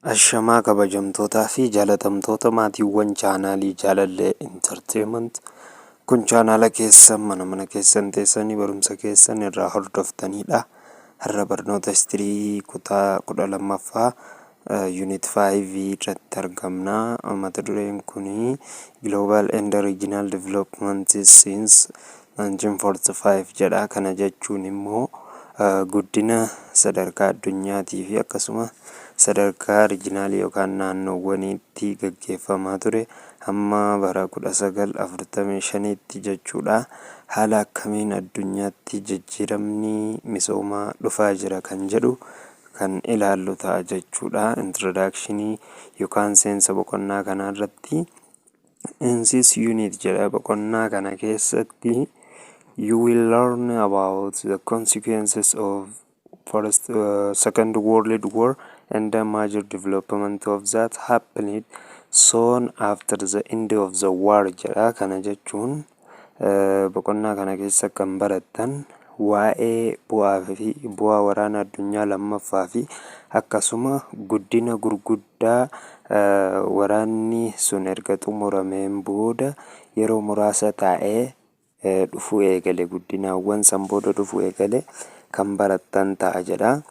Ashamaa, kabajamtootaa fi jaalatamtoota maatiiwwan chaanaalii Jaalallee Entertainment. Kun chaanaala keessan mana mana keessan teessanii barumsa keessan irraa hordoftanidha. Har'a barnoota history kutaa 12ffaa unit 5 irratti argamna. Mata dureen kun "Global and Regional Development Since 1945" jedha. Kana jechuun immoo guddina sadarkaa addunyaatii fi akkasuma sadarkaa regional yookaan naannoowwaniitti gaggeeffamaa ture hamma bara 1945tti jechuudha. Haala akkamiin addunyaatti jijjiiramni misoomaa dhufaa jira kan jedhu kan ilaallu ta'a jechuudha. Introduction yookaan seensa boqonnaa kanaa irratti, "In this unit" jedha, boqonnaa kana keessatti, "you will learn about the consequences of first Second World War and the major development of that happened soon after the end of the war" jedha. Kana jechuun boqonnaa kana keessa kan barattan waa'ee bu'aa fi bu'aa waraana addunyaa lammaffaa fi akkasuma guddina gurguddaa waraanni sun erga xumurameen booda yeroo muraasa taa'ee dhufuu eegale, guddinaawwan san booda dhufuu eegale kan barattan ta'a jedha.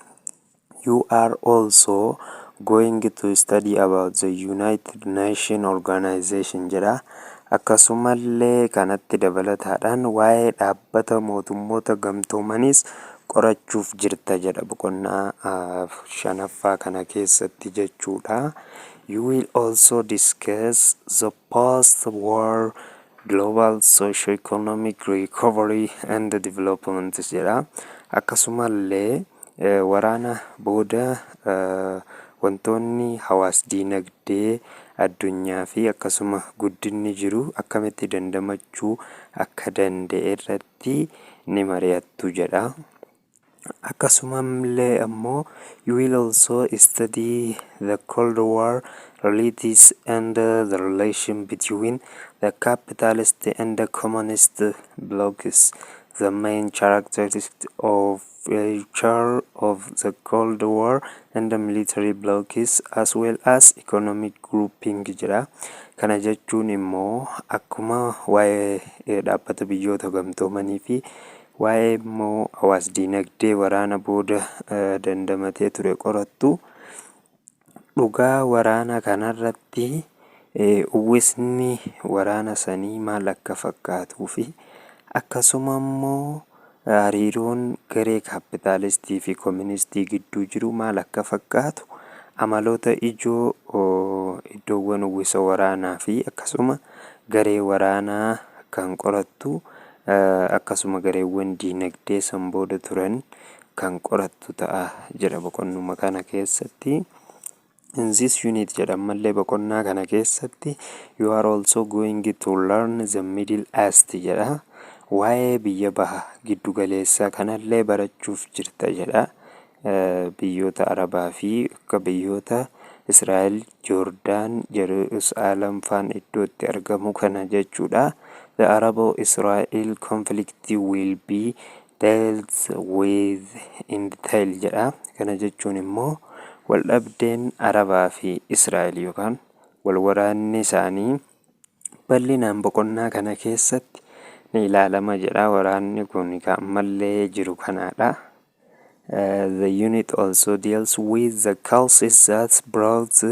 "You are also going to study about the United Nation Organization" jedha. Akkasumallee kanatti dabalataadhaan waa'ee dhaabbata mootummoota gamtoomaniis qorachuuf jirta jedha boqonnaa shanaffaa kana keessatti jechuudha. "You will also discuss the post-war global socio-economic recovery and development" jedha. Akkasumallee waraana booda wantoonni hawaas-dinagdee addunyaa fi akkasuma guddinni jiru akkamitti dandamachuu akka danda'e irratti ni mari'attu jedha. Akkasumallee ammoo "you will also study the Cold War realities and the relation between the capitalist and the communist blocs, the main characteristics of feature of the Cold War and the military blocs, as well as economic grouping" jedha. Kana jechuun immoo akkuma waa'ee dhaabbata biyyoota gamtoomanii fi waa'ee immoo hawaas-dinagdee waraana booda dandamatee ture qorattu, dhugaa waraana kanarratti uwwisni waraana sanii maal akka fakkaatuu fi akkasuma immoo hariiroon garee kaapitaalistii fi kooministii gidduu jiru maal akka fakkaatu, amaloota ijoo iddoowwan uwwisa waraanaa fi akkasuma garee waraanaa kan qorattu, akkasuma gareewwan diinagdee san booda turan kan qorattu ta'a jedha boqonnuma kana keessatti. "In this unit" jedha, ammallee boqonnaa kana keessatti, "you are also going to learn the Middle East" jedha. Waa'ee biyya baha giddu galeessaa kanallee barachuuf jirta jedha. Biyyoota Arabaa fi akka biyyoota Israa'el, Joordaan, Yerusaalem faan iddoo itti argamu kana jechuudha. "The Arabo-Israel conflict will be dealt with in detail" jedha. Kana jechuun immoo waldhabdeen Arabaa fi Israa'el yookaan wal waraanni isaanii bal'inaan boqonnaa kana keessatti ni ilaalama jedha. Waraanni kun kan ammallee jiru kanaadha. The unit also deals with the causes that brought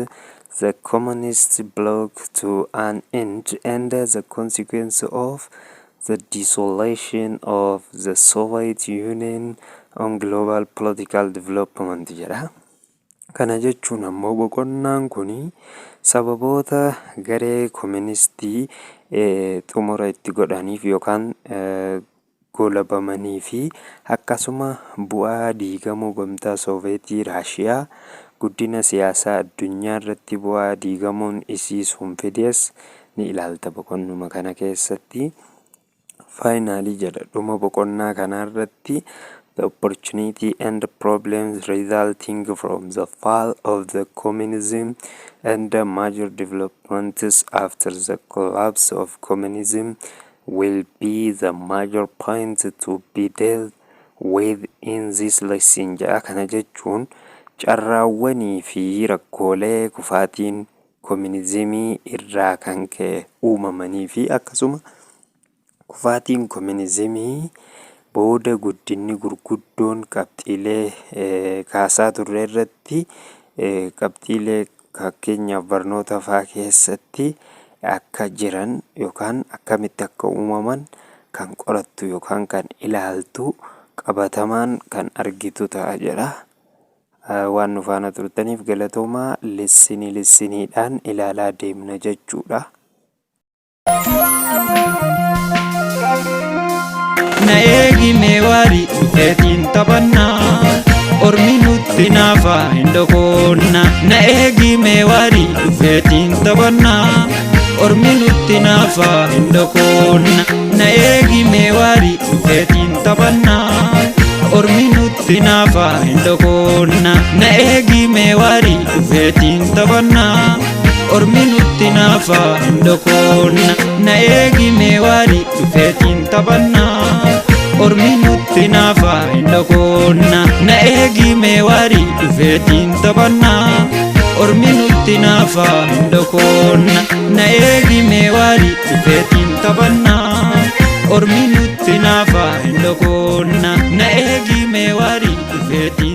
the communist bloc to an end and the consequence of the dissolution of the Soviet Union on global political development jedha. Kana jechuun ammoo boqonnaan kun sababoota garee kooministii xumura itti godhaniif yookaan goolabamanii fi akkasuma bu'aa diigamuu gamtaa Sooveetii Raashiyaa guddina siyaasaa addunyaa irratti bu'aa diigamuun isii sun fides ni ilaalta boqonnuma kana keessatti. "Finally" jedha, dhuma boqonnaa kanarratti, "the opportunity and the problems resulting from the fall of the communism and the major developments after the collapse of communism will be the major point to be dealt with in this lesson" jedha. Kana jechuun Carraawwanii fi rakkoolee kufaatiin kominizimii irraa kan ka'e uumamanii fi akkasuma kufaatiin kominizimii booda guddinni gurguddoon qabxiilee kaasaa turre irratti, qabxiilee fakkeenyaaf barnoota fa'aa keessatti akka jiran yookaan akkamitti akka uumaman kan qorattu yookaan kan ilaaltu, qabatamaan kan argitu ta'a jedha. Waan nu faana turtaniif galatoomaa. Lesson lessoniidhaan ilaalaa deemna jechuudha. Na eegi mee waarii dhufeetiin taphannaa, ormi nutti naafa hin dhokoonna. Na eegi mee waarii dhufeetiin taphannaa, ormi nutti naafa hin dhokoonna. Na eegi mee waarii dhufeetiin taphannaa, ormi nutti naafa hin dhokoonna. Na eegi mee waarii dhufeetiin taphannaa, ormi nutti naafa hin dhokoonna. Na eegi mee waarii dhufeetiin taphannaa, ormi nutti naafa hin dhokoonna. Na eegi mee waarii dhufeetiin taphannaa, ormi nutti naafa hin dhokoonna. Na eegi mee waarii dhufeetiin taphannaa, ormi nutti naafa hin dhokoonna. Na eegi mee waarii dhufeetiin.